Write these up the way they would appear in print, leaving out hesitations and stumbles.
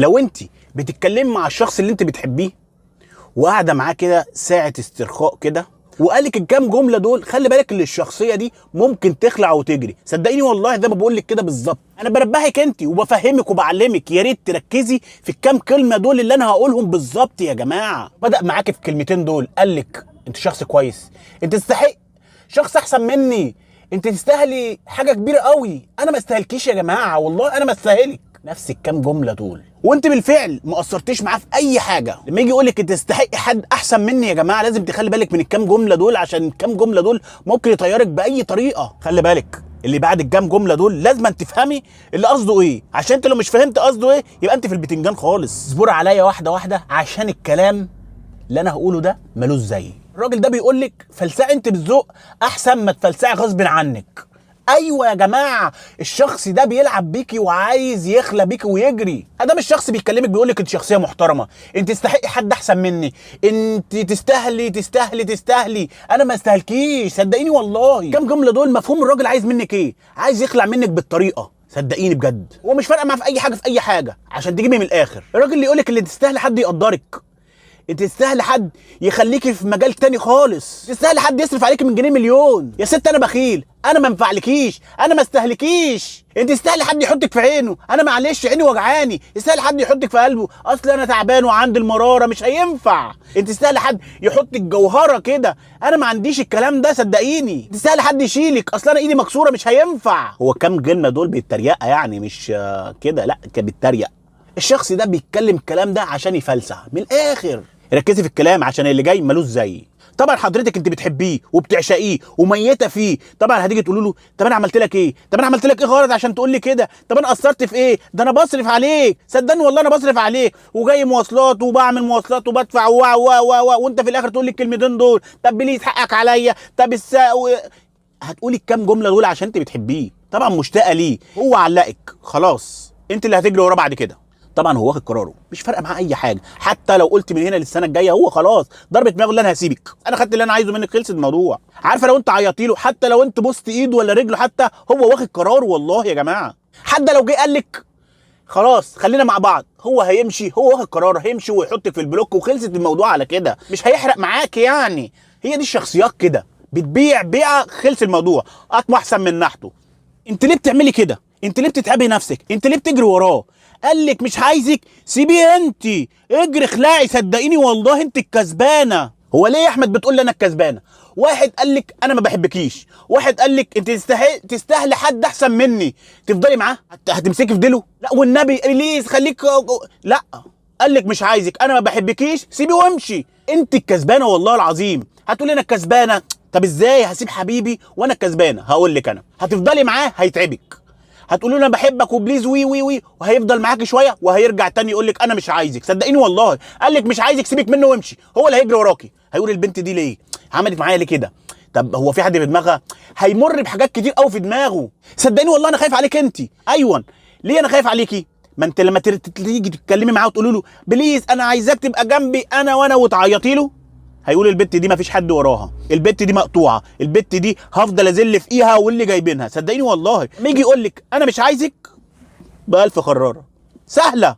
لو انت بتتكلمي مع الشخص اللي انت بتحبيه وقاعدة معاه كده ساعة استرخاء كده وقالك الكام جملة دول، خلي بالك ان الشخصية دي ممكن تخلع وتجري. صدقيني والله زي ما بقول لك كده بالظبط. انا بنبهك انت وبفهمك وبعلمك، يا ريت تركزي في الكام كلمة دول اللي انا هقولهم بالظبط يا جماعة. بدا معاكي في الكلمتين دول، قالك انت شخص كويس، انت تستحق شخص احسن مني، انت تستاهلي حاجة كبيرة قوي، انا ما استاهلكيش يا جماعة والله انا ما استاهلك. نفس الكام جملة دول، وانت بالفعل ما قصرتيش معاه في اي حاجة. لما يجي يقول لك انت تستحقي حد احسن مني يا جماعة، لازم تخلي بالك من الكام جملة دول، عشان الكام جملة دول ممكن يطيرك باي طريقه. خلي بالك اللي بعد الكام جملة دول لازم تفهمي اللي قصده ايه، عشان انت لو مش فهمت قصده ايه يبقى انت في البتنجان خالص. اصبري عليا واحدة واحدة عشان الكلام اللي انا هقوله ده ملوش زي. الراجل ده بيقول لك فلسعي انت بالذوق احسن ما تفلسعي غصب عنك. ايوه يا جماعة، الشخص ده بيلعب بيكي وعايز يخلى بيكي ويجري. ادام الشخص بيكلمك بيقول لك انت شخصية محترمه، انت تستحقي حد احسن مني، انت تستاهلي تستاهلي تستاهلي، انا ما استاهلكيش. صدقيني والله كام جملة دول مفهوم الراجل عايز منك ايه، عايز يخلع منك بالطريقة. صدقيني بجد هو مش فارقه معاه في اي حاجة في اي حاجة، عشان تجيبي من الاخر. الراجل اللي يقول لك اللي تستاهلي حد يقدرك، انت تستاهلي حد يخليكي في مجال تاني خالص، تستاهلي حد يصرف عليكي من جنيه مليون. يا ست انا بخيل، انا ما انفعلكيش، انا ما استهلكيش. انت تستاهلي حد يحطك في عينه، انا معلش عيني وجعاني. تستاهلي حد يحطك في قلبه، اصل انا تعبان وعندي المرارة مش هينفع. انت تستاهلي حد يحطك جوهره كده، انا ما عنديش الكلام ده صدقيني. تستاهلي حد يشيلك، اصل انا ايدي مكسورة مش هينفع. هو كام كلمة دول بيتريقه يعني، مش كده، لا كان بيتريق. الشخص ده بيتكلم الكلام ده عشان يفلسع من الاخر. ركزي في الكلام عشان اللي جاي ملوش زي. طبعا حضرتك انت بتحبيه وبتعشقيه وميتة فيه، طبعا هتيجي تقولي له طب انا عملت لك ايه؟ طب انا عملت لك ايه غلط عشان تقول لي كده؟ طب انا قصرت في ايه؟ ده انا بصرف عليك، صدقني والله انا بصرف عليك وجاي مواصلات وبعمل مواصلات وبدفع و و و وانت في الاخر تقول لي الكلمتين دول، طب please حقك عليا، طب هتقولي الكام جملة دول عشان انت بتحبيه، طبعا مشتاقة ليه، هو علقك خلاص، انت اللي هتجري وراه بعد كده. طبعا هو واخد قراره، مش فارقه معاه اي حاجة، حتى لو قلت من هنا للسنة الجاية هو خلاص ضربت دماغه اللي انا هسيبك، انا خدت اللي انا عايزه منك، خلص الموضوع. عارفه لو انت عيطتي له، حتى لو انت بوست ايده ولا رجله حتى، هو واخد قراره والله يا جماعة. حتى لو جه قال لك خلاص خلينا مع بعض، هو هيمشي، هو واخد قراره، هيمشي ويحطك في ال block وخلصت الموضوع على كده، مش هيحرق معاك يعني. هي دي الشخصيات كده، بتبيع بيعه خلص الموضوع، اطمع احسن من نحته. انت ليه بتعملي كده؟ انت ليه بتتعبي نفسك؟ انت ليه بتجري وراه؟ قال لك مش عايزك، سيبيه انت، اجري اخلعي، صدقيني والله انت الكسبانه. هو ليه يا احمد بتقول لي انا الكسبانه؟ واحد قال لك انا ما بحبكيش، واحد قال لك انت تستاهلي حد احسن مني، تفضلي معاه؟ هتمسكي في ديله؟ لا والنبي please خليك، لا قال لك مش عايزك، انا ما بحبكيش، سيبيه وامشي، انت الكسبانه والله العظيم. هتقولي انا الكسبانه، طب ازاي هسيب حبيبي وانا الكسبانه؟ هقول لك انا هتفضلي معاه هيتعبك، هتقولوا له انا بحبك و please وي وي وي، وهيفضل معاكي شوية وهيرجع تاني يقول لك انا مش عايزك. صدقيني والله قال لك مش عايزك، سيبك منه وامشي، هو اللي هيجري وراكي، هيقول البنت دي ليه عملت معايا ليه كده؟ طب هو في حد في دماغها؟ هيمر بحاجات كتير قوي في دماغه. صدقيني والله انا خايف عليك انت. ايوه ليه انا خايف عليكي؟ ما انت لما تيجي تتكلمي معاه وتقولي له please انا عايزاك تبقى جنبي انا وانا، وتعيطي له، هيقول البت دي مفيش حد وراها، البت دي مقطوعة، البت دي هفضل ازل في ايها واللي جايبينها. صدقيني والله ما يجي يقول لك انا مش عايزك بألف خراره. سهلة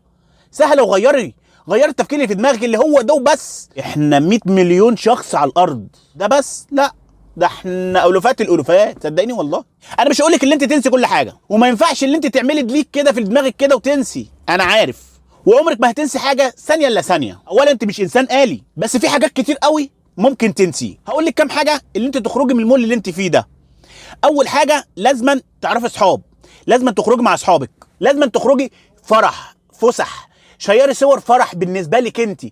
سهلة، وغيري غيري التفكير اللي في دماغك اللي هو ده وبس. احنا 100 مليون شخص على الارض، ده بس؟ لا ده احنا الوفات الالوفات. صدقيني والله انا مش هقول لك اللي انت تنسي كل حاجة، وما ينفعش اللي انت تعملي delete كده في دماغك كده وتنسي، انا عارف وعمرك ما هتنسي حاجة ثانية الا ثانية. اولا انت مش انسان آلي، بس في حاجات كتير قوي ممكن تنسي. هقول لك كام حاجة اللي انت تخرجي من المول اللي انت فيه ده. اول حاجة لازما تعرفي اصحاب، لازما تخرجي مع اصحابك، لازما تخرجي فرح، فسح، شيري صور فرح بالنسبة لك انت،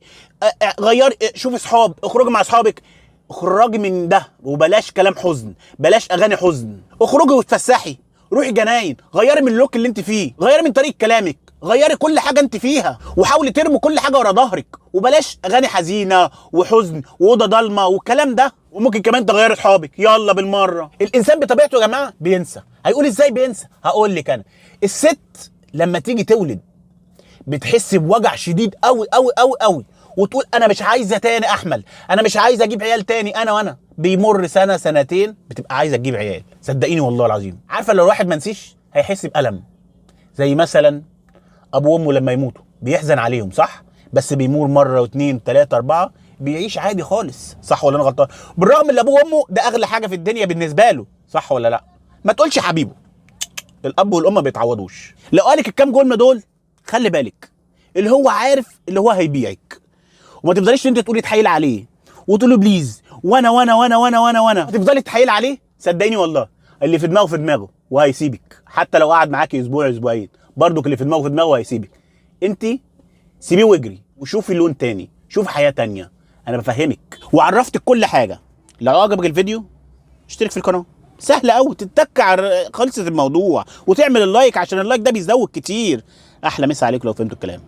غيري، شوفي اصحاب، اخرجي مع اصحابك، اخرجي من ده وبلاش كلام حزن، بلاش اغاني حزن، اخرجي وتفسحي، روحي جناين، غيري من ال look اللي انت فيه، غيري من طريقه كلامك، غيري كل حاجة انت فيها، وحاولي ترمي كل حاجة ورا ظهرك، وبلاش اغاني حزينة وحزن واوضه ضلمة والكلام ده. وممكن كمان تغيري اصحابك، يلا بالمرة. الانسان بطبيعته يا جماعة بينسى. هيقول ازاي بينسى؟ هقول لك انا، الست لما تيجي تولد بتحس بوجع شديد قوي قوي قوي قوي، وتقول انا مش عايزه تاني احمل، انا مش عايزه اجيب عيال تاني، انا وانا. بيمر سنة سنتين بتبقى عايزه تجيب عيال. صدقيني والله العظيم. عارفه لو الواحد ما نسيش هيحس بألم، زي مثلا ابوه وامه لما يموتوا. بيحزن عليهم، صح؟ بس بيمور مرة واثنين ثلاثة اربعة، بيعيش عادي خالص، صح ولا انا غلطان؟ بالرغم ان ابوه وامه ده اغلى حاجة في الدنيا بالنسبة له، صح ولا لا؟ ما تقولش حبيبه، الاب والام ما بيتعوضوش. لو قالك الكام جملة دول خلي بالك، اللي هو عارف اللي هو هيبيعك، وما تفضليش انت تقولي تحايل عليه وتقولي please وانا وانا وانا وانا وانا وانا، تفضلي تحايل عليه، صدقيني والله اللي في دماغه في دماغه وهيسيبك، حتى لو قعد معاكي اسبوع اسبوعين برضك اللي في دماغه في دماغه وهيسيبك. انت سيبيه واجري وشوفي لون تاني، شوفي حياة تانية. انا بفهمك وعرفتك كل حاجة. لو عجبك الفيديو اشترك في القناة، سهل قوي، تتك على خلصة الموضوع وتعمل ال like عشان ال like ده بيزود كتير. احلى مسا عليكم لو فهمتوا الكلام.